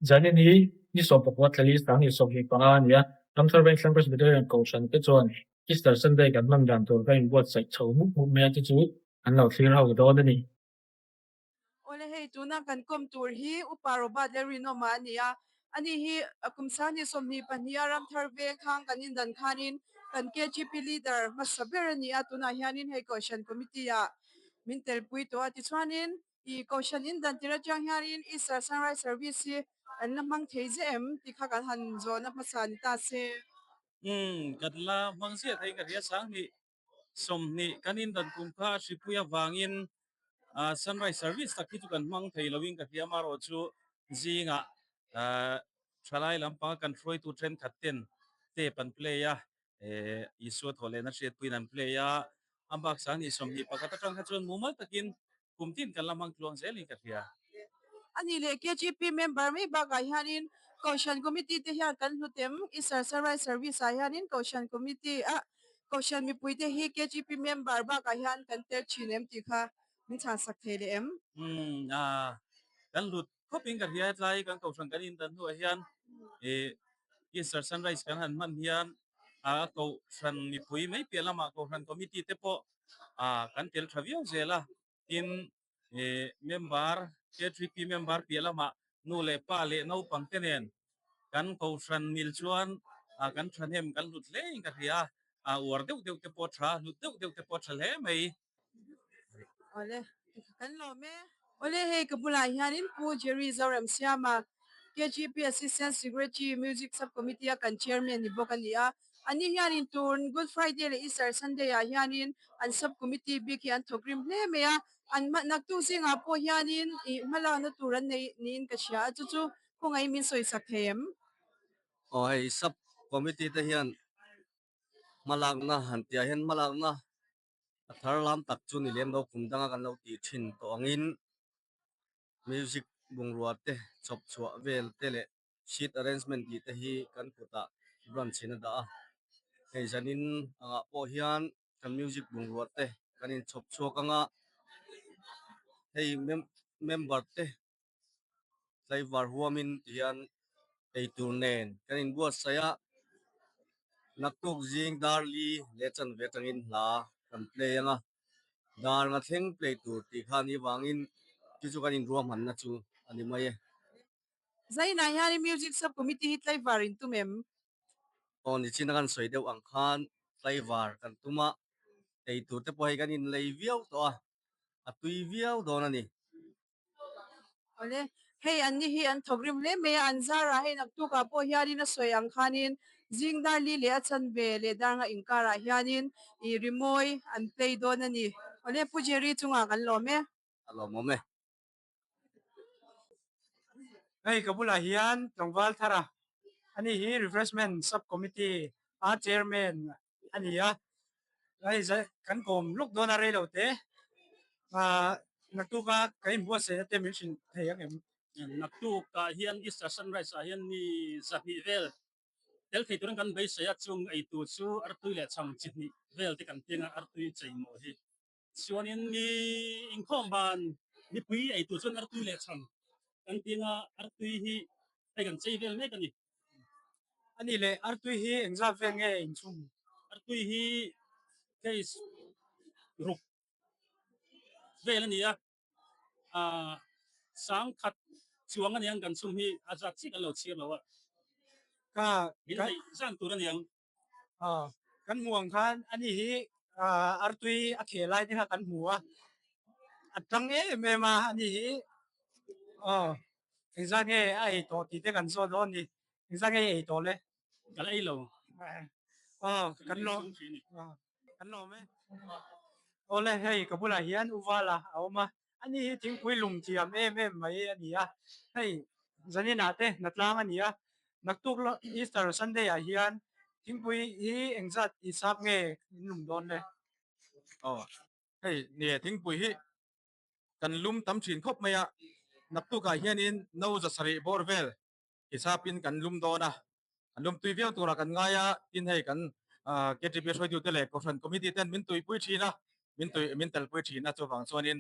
Zanin hi ni sawmpakua tlali 2025 a ni a, Ramthar Vengthlang Presbyterian Kohhran te chuan Easter Sunday kan hman dan tur ka inbuatsaih chho mup mup mai a, chu chu an lo thlir ho dawn a ni. Awle hei tuna kan kawm tur hi Upa Robert Lalrinawma a ni a, ani hi kum 22 a Ramthar Veng khang kan indan khanin kan KGP leader hmasa ber a ni a, tunah hianin hei Kohhran Committee ah min telpui tawh a, tichuanin I Kohhran in dan tir atang hianin Easter Sunrise Service hi an la hmang thei zeh em tih kha kan han zawhna hmasa ni ta se. Umm, kan la hmang ziah thei ka hria 2020 kan in dan kum kha hripui avangin Sunrise Service tak hi chu kan hmang thei loin ka hria amaherawh chu zingah thalai lampanga kan hruaitu thenkhat ten tape an play a, Isua thawh lehna hriatpuiin an play a, a bak 21 atang kha chuan mumal takin kum tin kan la hmang tluang zelin ka hria. A nih leh KGP member mai bakah hianin Kohhran Committee te hian kan hlut em? Easter Sunrise Service ah hianin Kohhran Committee ah Kohhran mipui te hi KGP member bakah hian kan tel thin em tih kha min chhan sak thei leh em? Umm kan hlut khawp in ka hria hetlai kan Kohhran kan indan hnuah hian ih Easter Sunrise kan han hman hian a Kohhran mipui mai piah lamah Kohhran Committee te pawh ah kan tel tha viau zel a, tin ih member K3P member piah lamah nu leh pa leh naupang te nen kan kohhran mil chuan ah kan thahnem kan hlut hle in ka hria a, ah uar deuh deuh te pawh a tha hlut deuh deuh te pawh a tha hle mai. Awle kan lawm e. Awle hei ka bulah hianin Pu Jerry Zoremsiama KGP Assistant Secretary Music Sub Committee a kan Chairman ni bawk a ni a. Ani hianin tun Good Friday leh Easter Sunday ah hianin an Sub Committee bik hi an thawk rim hle mai a. An naktuk zingah pawh hianin ih hmalakna tur an nei niin ka hria a, chu chu khawngaih min sawisak thei em? Aw hei Sub Committee te hian hmalakna han tihah hian hmalakna a thar lam tak chu ni lem lo kum danga kan lo tih thin tawh angin music bungrua te chhawp chhuah vel te leh seat arrangement tih te hi kan kutah branch in a dah a hei zanin angah pawh hian kan music bungrua te kan inchhawp chhuak anga hei member te tlaivar huamin ti hian eitur nen kan inbuatsaih a naktuk zing dar li leh chanve atangin hla kan play ang a dar nga thleng play tur tih kha ni vangin chu chu kan inruahmanna chu a ni mai e. Zainah hian music sub committee hi tlaivar in tum em? Aw nichin a kan sawi deuh ang khan tlaivar kan tum a, eitur te pawh hei kan inlei viau tawh a, a tui viau dawn a ni. Awle, hei an ni hi an thawk rim hle mai a, an zarah hei naktukah pawh hianin a sawi ang khanin zing dar li leh a chanve leh dar nga inkarah hianin ih rimawi an play dawn a ni. Awle, Pu Jerry chungah kan lawm e. A lawmawm e. Hei ka bulah hian tlangval thar a, ani hi Refreshment Sub Committee a Chairman a ni a, hei kan kawm lawk dawn a rei lo te, ah naktuk a ka inbuatsaihna te min hrilh thei ang em? Naktuk ah hian Easter Sunrise ah hian mi zahnih vel tel thei turin kan beisei a, chung eitur chu artui leh chhang chi hnih vel te kan piang a, artui cheimaw hi. Chuanin mi inkhawm ban mipui ei tur chuan artui leh chhang kan piang a, artui hi hei kan chei vel mek a ni. A nih leh artui hi engzat vel nge inchhung? Artui hi case ruk vel a ni a, ah sangkhat chuang a niang kan chhung hi a zat chiah kan lo chhiar lo a, Ka min neih zan tur a niang. Aw, kan hmuh ang khan ani hi ah artui a kheh lai te kha kan hmu a, a tang em em a ani hi aw engzat nge a ei tawh tih te kan zawt dawn a ni, engzat nge i ei tawh le? Ka la ei lo. Aw kan lawm kan lawm e. Awle hei ka bulah hian u Vala a awm a, ani hi thingpui lum thiam em em mai a ni a, hei zaninah te hnatlang a ni a, naktuk Easter Sunday ah hian thingpui hi engzat i sap nge in lum dawn le? Aw hei nia thingpui hi kan lum tam thin khawp mai a, naktukah hianin no zasarih bawr vel Hisapin kan lum dawn a, an lum tui viau turah kan ngai a, tin hei kan KTP hruaitute leh Kohhran Committee ten min tuipui thin a, min tui min telpui thin a, chuvang chuanin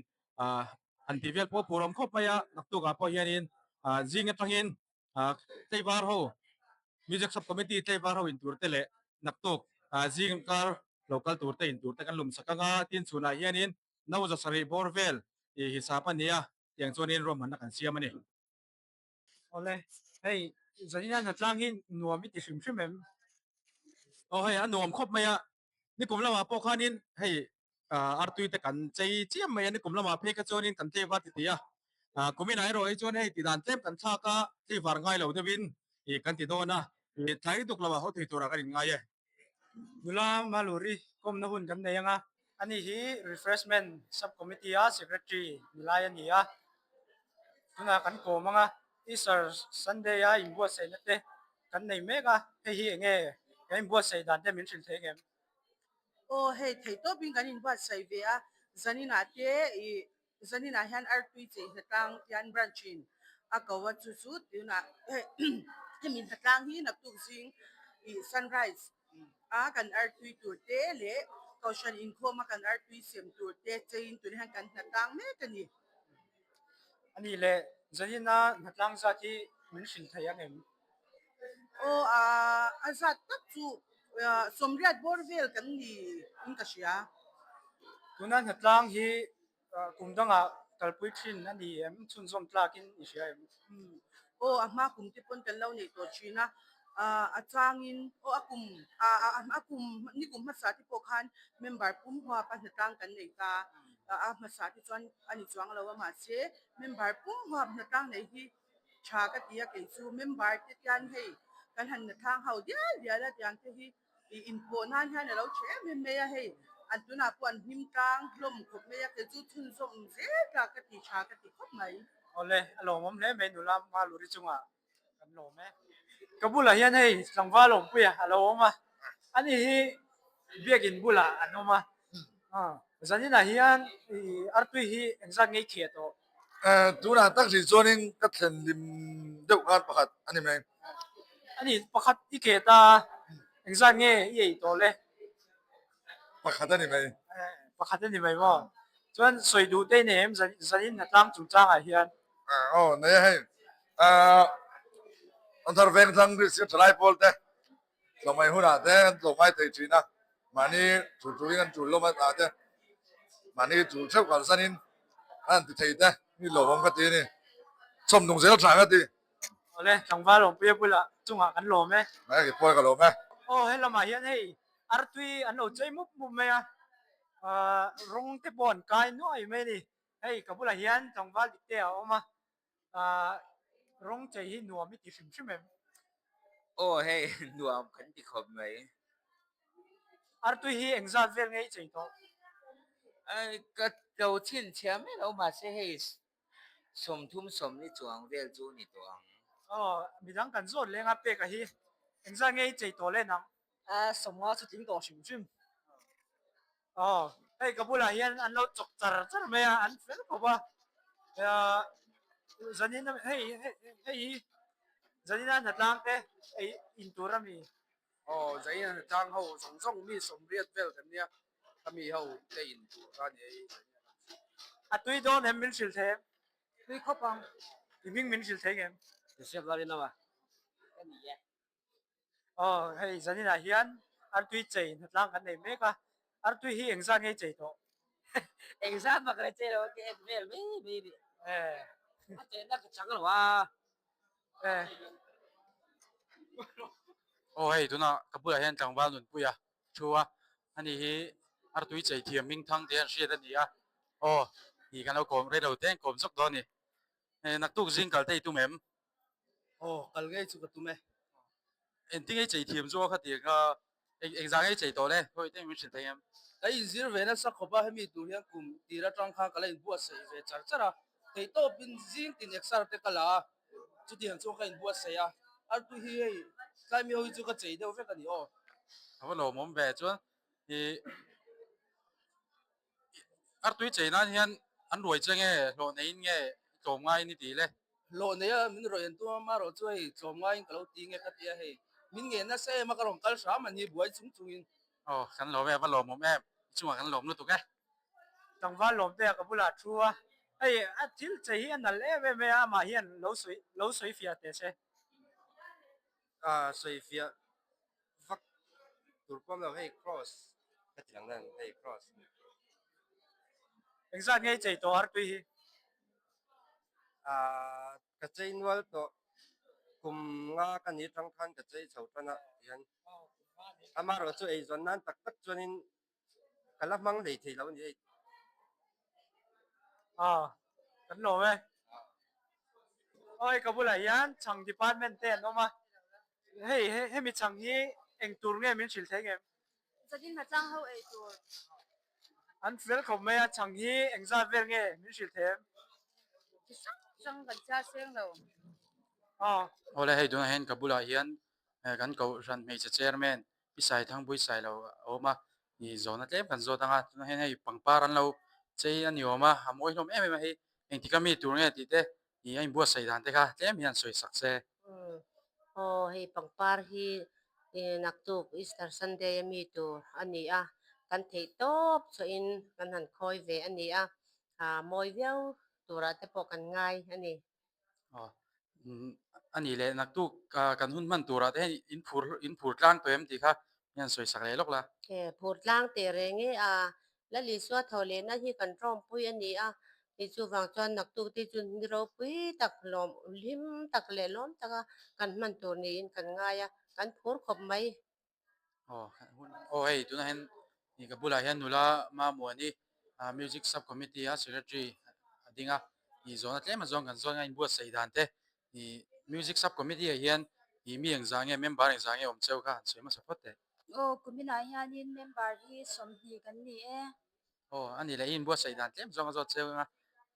han tih vel pawh a phurawm khawp mai a, naktukah pawh hianin zing atangin. Tlaivar ho Music Sub Committee tlaivar ho in tur te leh naktuk zing kar lo kal tur te in tur te kan lum sak anga tin chhunah hianin no 700 bawr vel hisap a ni a tiang chuanin ruahmanna kan siam a ni. Awle, hei zanina hnatlang hi nuam i ti hrim hrim em? Aw hei a nuam khawp mai a, nikum lamah pawh khanin hei artui te kan chei chiam mai a, nikum lamah phei kha chuanin kan tlei var ti ti a, kuminah erawh hi chuan hei tidan tlem kan thlak a, tlei var ngai lo deuhin kan ti dawn a, tlai duk lamah haw thei turah kan inngai e. Nula Maluri kawmna hun kan nei anga, ani hi Refreshment Sub Committee a Secretary ni lai a ni a. Tunah kan kawm anga Easter Sunday a inbuatsaihna te kan nei mek a, hei hi enge kan inbuatsaih dan te min hrilh thei ngem? Aw hei theihtawpin kan inbuatsaih ve a, zaninah te ih Zaninah hian artui chei hnatlang tian branch in a ko a chu chu tunah hemi hnatlang hi naktuk zing ih sunrise a kan artui tur te leh kohhran inkhawm a kan artui sem tur te cheiin tunah hian kan hnatlang mek a ni. A nih leh zanina hnatlang zat hi min hrilh thei ang em? Aw a zat tak chu 80 bawr vel kan ni in ka hria. Tuna hnatlang hi kum dangah kalpui thin a ni em? Chhunzawm tlakin i hria em? Aw a hma kum te pawn kan lo neih tawh thin a, a changin aw a kum a kum ni kum hmasa te pawh khan member pum huap a hnatlang kan nei ta a hmasa te chuan a ni chuang lo a mahse member pum huap hnatlang nei hi Tha ka ti a kei chu member te hian hei kan han na thlang ho dial dial a tiang te hi ih inpawh nan hian a lo tha em em mai a hei an tunah pawh an hnim tlang hlawm khawp mai a kei chu chhunzawm zel ta ka ti tha ka ti khawp mai. Awle a lawmawm hle mai nula Maluri chungah kan lawm e. Ka bulah hian hei tlangval awmpuia a lo awm a, ani hi biakin bulah an awm a, zaninah hian ih artui hi engzat ngei thiah tawh? Tunah tak hrih chuanin ka thlen lim deuh khan pakhat a ni mai. A ni, pakhat i keh ta a, engzat nge i ei tawh le? Pakhat a ni mai. Pakhat a ni mai maw? Chuan sawi duh te i nei em zanin hnatlang chungchangah hian? Aw, nei a hei. An thar veng thlang Kristian thalai pawl te tlawmngaih hunah te an tlawmngai thei thin a, mahni tul tulin an tul lawm a tah te, mahni tul theuh kalsanin an han ti thei te mi lawmawm ka ti a ni, chawmnung zel tha ka ti. Awle, tlangval awmpuia bulah chungah kan lawm e. Ngai ki pawi ka lawm e. Aw he lamah hian hei artui an lo chei mup mup mai a, rawng te pawh an kai nuai mai a ni. Hei ka bulah hian tlangval dik te a awm a, Ahh rawng chei hi nuam i ti hrim hrim em? Aw hei nuam kan ti khawp mai. Artui hi engzat vel nge i chei tawh? Ka lo chhinchhiah mai lo mahse hei 30 sawmli chuang vel chu ni tawh ang. Aw midang kan zawt leng a peka hi engzat nge i chei tawh le nang? 50 chu tling tawh hrim hrim. Aw, hei ka bulah hian an lo chawk char char mai a, an fel khawp a. Zanin hei hei hi zanin a hnatlang te ei in tur a mi. Aw, zanin a hnatlang ho zawng zawng mi 80 vel kan nia, ka mi ho te in tur kha a ni ei. A tui dawn em min hrilh thei em? Tui khawp ang. I hming min hrilh thei ngem? Joseph Larinama ka ni e. Aw hei zaninah hian artui chei hnatlang kan nei mek a, artui hi engzat nge i chei tawh? Engzat mak le chei lo a, ka en vel mai mai a ni. A chenna ka chang lo a. Aw hei tunah ka bulah hian tlangval nunpuia thu a, ani hi artui chei thiam hming thang te an hriat a ni a, aw ni kan lo kawm rei lo te an kawm zawk dawn a ni. Naktuk zing kal te i tum em? Aw, kal ngei chu ka tum e. Engtin ngei chei thiam chu a kha tih kha eng engzah ngei chei tawh le? Khawi te min hrilh thei em? Ka inzir ve nasa khawp a, hemi tur hian kum tir atang khan ka la inbuatsaih ve char char a, theihtawpin zing tin exer te ka la a, chutiang chuan ka inbuatsaih a, artui hi hei tlai mi ho hi chu ka chei deuh vek a ni aw. A va lawmawm ve chuan ih Artui chei nan hian an ruai che nge hlawh neiin nge tlawm ngaiin i ti le? Hlawh neia min rawi an tum a, marawh chu hei tlawm ngaiin ka lo ti nge ka ti a hei. Min ngen nasa em a ka rawn kal hram a ni buai chung chungin. Aw kan lawm e, a va lawmawm em, i chungah kan lawm lutuk e. Tlangval lawm te a ka bulah thu a, hei a thil chei hi a nalh em em mai a, amah hian lo sawi lo sawi fiah teh se. sawi fiah vak tur pawm lo hei cross ka ti lang dan hei cross. Engzat nge i chei tawh artui hi? Ahh ka chei nual tawh kum nga ka ni atang khan ka chei chho tan a tihian amaherawh chu eizawn nan tak tak chuanin ka la hmang hlei thei lo a ni hei. Aw kan lawm e. Aw hei ka bulah hian chhang department te an awm a, hei hemi chhang hi eng tur nge min hrilh thei ngem? Zatin hnatlang ho ei tur. An fel khawp mai a, chhang hi eng zat vel nge min hrilh thei em? Chi hrang hrang kan chhiar seng lo. Aw. Awle hei tunah hian ka bulah hian kan kohhran hmeichhe chairman Pi Saithangpui Sailo a awm a, ih zawhna tlem kan zawt ang a, tunah hian hei pangpar an lo chei a ni awm a, a mawi hlawm em em a hei engtik a mi tur nge tih te ih a inbuatsaih dan te kha tlem hian sawi sak se. Aw hei pangpar hi ih naktuk Easter Sunday a mi tur a ni a, kan theih tawp chawhin kan han khawi ve a ni a, ah mawi viau turah te pawh kan ngai a ni. Aw a nih leh naktuk kan hun hman turah te hian in phur in phur tlang tawh em tih kha hian sawi sak leh lawk la. He phur tlang teh reng e a, Lal Isua tho lehna hi kan tawmpui a ni a, ni chuvang chuan naktuk te chu ni ropui tak lawm hlim tak leh lawm taka kan hman tur niin kan ngai a, kan phur khawp mai. Aw aw hei tunah hian ih ka bulah hian nula Mamuani ah music sub committee a secretary a ding a ih zawhna tlem azawng kan zawn a inbuatsaih dan te ih music sub committee ah hian ih mi engzah nge member engzah nge awm cheu kha han sawi hmasa phawt teh. Aw kuminah hianin member hi 20 kan ni e. Aw a nih leh i inbuatsaih dan tlem zawng a zawt cheu ang a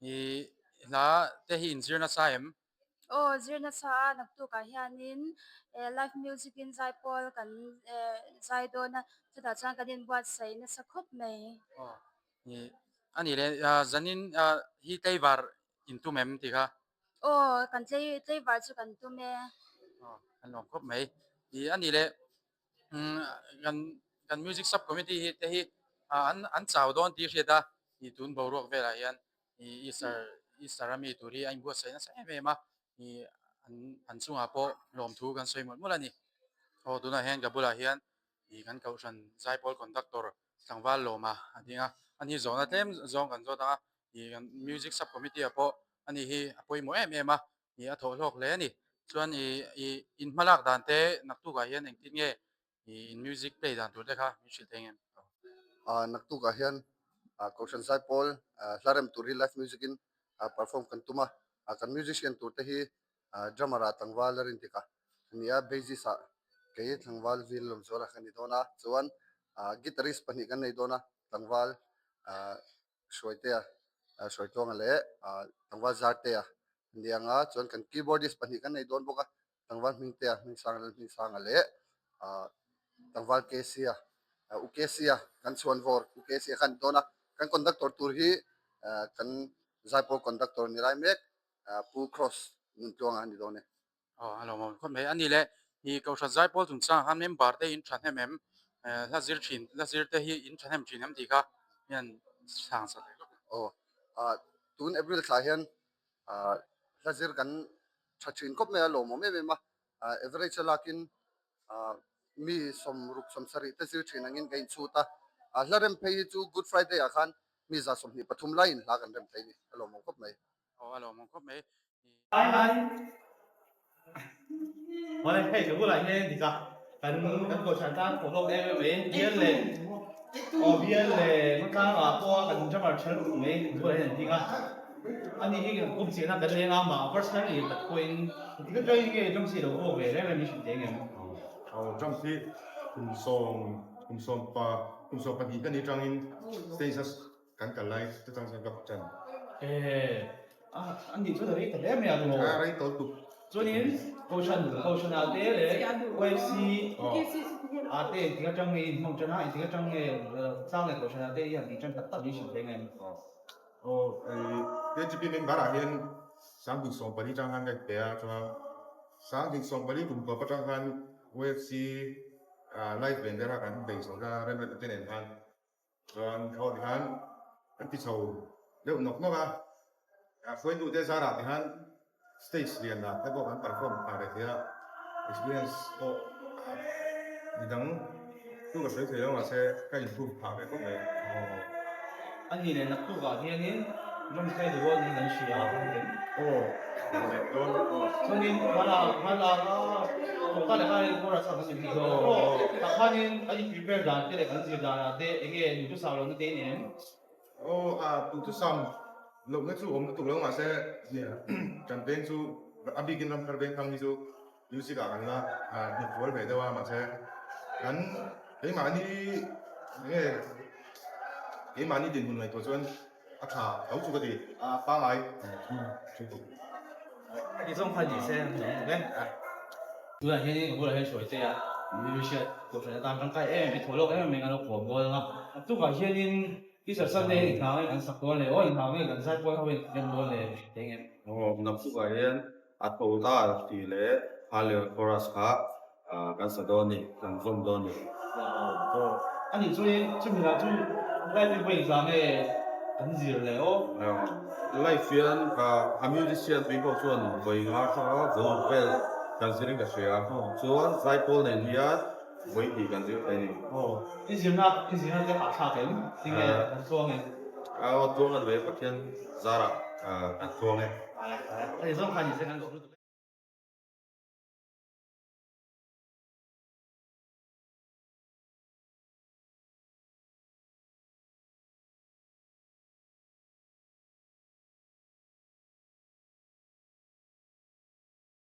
ih hla te hi inzir nasa em? Aw, zir nasa a naktukah hianin live music in zaipawl kan zai dawn a, chutah chuan kan inbuatsaih nasa khawp mai. Aw, ih a nih leh zanin hi tlaivar in tum em tih kha? Aw, kan tlei tlaivar chu kan tum e. Aw, kan lawm khawp mai. Ih a nih leh kan kan music sub committee hi te hi an an chau dawn tih hriat a, ih tun boruak velah hian ih Easter Easter a mi tur hi a inbuatsaih nasa em em a, ih an an chungah pawh lawmthu kan sawi mawlh mawlh a ni. Aw tunah hian ka bulah hian ih kan kohhran zaipawl conductor tlangval lawma a ding a, ani zawhna tlem zawng kan zawt ang a, ih kan music sub committee ah pawh ani hi a pawimawh em em a, ih a thawh hlawk hle a ni. Chuan ih ih in hmalak dan te naktukah hian engtin nge ih in music play dan tur te kha min hrilh thei ngem? Ah naktukah hian ah Kohhran Zaipawl ah hla rem tur hi live music in ah perform kan tum a, ah kan musician tur te hi ah drummer ah tlangval a rin dik a ni a, bassist ah kei tlangval vil lawmzuala ka ni dawn a, chuan ah guitarist pahnih kan nei dawn a, tlangval ah Hruaitea Hruaitluanga leh tlangval Zartea a ni ang a, chuan kan keyboardist pahnih kan nei dawn bawk a, tlangval Hmingtea Hmingsanga leh Hmingsanga leh tlangval Kesia U Kesia kan chhuan vawr U Kesia kha a ni dawn a, kan conductor tur hi kan Zaipawl conductor ni lai mek Pu Cross Nuntluanga a ni dawn e. Aw a lawmawm khawp mai. A ni le, i Kohhran Zaipawl chungchangah khan member te in thahnem em? Hla zir thin, hla zir te hi in thahnem thin em tih kha hian chhang sa leh lawk. Aw, tun April thla hian hla zir kan tha thin khawp mai a, lawmawm em em a. Average a lakin mi sawmruk sawmsarih te zir thin angin ka inchhut a. Hla rem phei hi chu Good Friday ah khan mi 123 laiin hla kan rem thei a ni, a lawmawm khawp mai. Aw a lawmawm khawp mai. Awle hei ka bulah hian dik a kan kan kohhran tan thawh hlawk em em mai bial leh aw bial leh khawtlang ah pawh a kan drummer tha lutuk mai kan bulah hian an ding a ani hi kan kum chiahna kan leng a mah personally tak pawhin engtik atangin nge drums hi a lo vuak ve reng reng min hrilh teh ngem. Aw drums hi kum sawm kum sawm pa kum 12 ka ni atangin stage a Kan kal lai chu chang chuan ka chan. Eh, a a nih chuan a rei ta hle mai a ni maw? A rei tawlh tuk. Chuanin Kohhran Kohhran ah te leh UFC ah te engtik atang nge in hmang tan a, engtik atang nge tlang leh Kohhran ah te i han tih tan tak tak min hrilh thei nge? Aw, KGP member ah hian 2014 tang khan ka pe a, chuan 2014 kum tawp atang khan UFC live band te kha kan bei chho ta Remrem te nen khan. Chuan thawh ti khan an ti chho deuh nawk nawk a, a hruaitute zarah ti khan stage lian ah te pawh kan perform phah ve thei a. Experience pawh midang chu ka sawi thei lo mahse ka improve phah ve khawp mai. Aw. A ni leh naktukah hianin drums ka i dawn niin kan hria a kan ti. Aw. Dawn aw. Chuanin hmala hmala ka leh khanin chorus a kan ni bik aw. Tah khanin a i prepare dan te leh kan zir danah te enge duhthusam lohna te i nei em? Aw a duhthusam lohna chu awm lutuk lo mahse kan veng chu a bikin ramthar veng thang hi chu Music ah kan la hnawt fual ve deuh a mahse kan keimahni nge keimahni dinhmun ngaihtuah chuan a tha tho chu ka ti a pangai Heti zawng kha ni se an awm tuk e. Tunah hianin ka bulah hian hruai che a, mi hriat kohhran atan tangkai em em i thaw lawk em em mai ang a lo kawm dawn ang a. Tukah hianin Easter Sunday in hna nge kan sak dawn le aw, in hna nge kan zaipawl ho in rem dawn le eng em? Aw, naktukah hian A tho ta tih leh Hallel Chorus kha kan sa dawn ni, kan zawm dawn ni. A nih chuan chumi lah chu live in vawi engzah nge kan zir leh aw? Live hian a musician tui pawh chuan vawi nga hrang a vawi vel kan zir in ka hria. Chuan zaipawl nen hian vawi hnih kan zir thei a ni. Aw, i zirna i zirna te hahthlak em? Tinge kan tluang em? Aw, tluang a ni mai, Pathian zarah kan tluang e. A ni zawng kha ni se kan lawm lutuk e.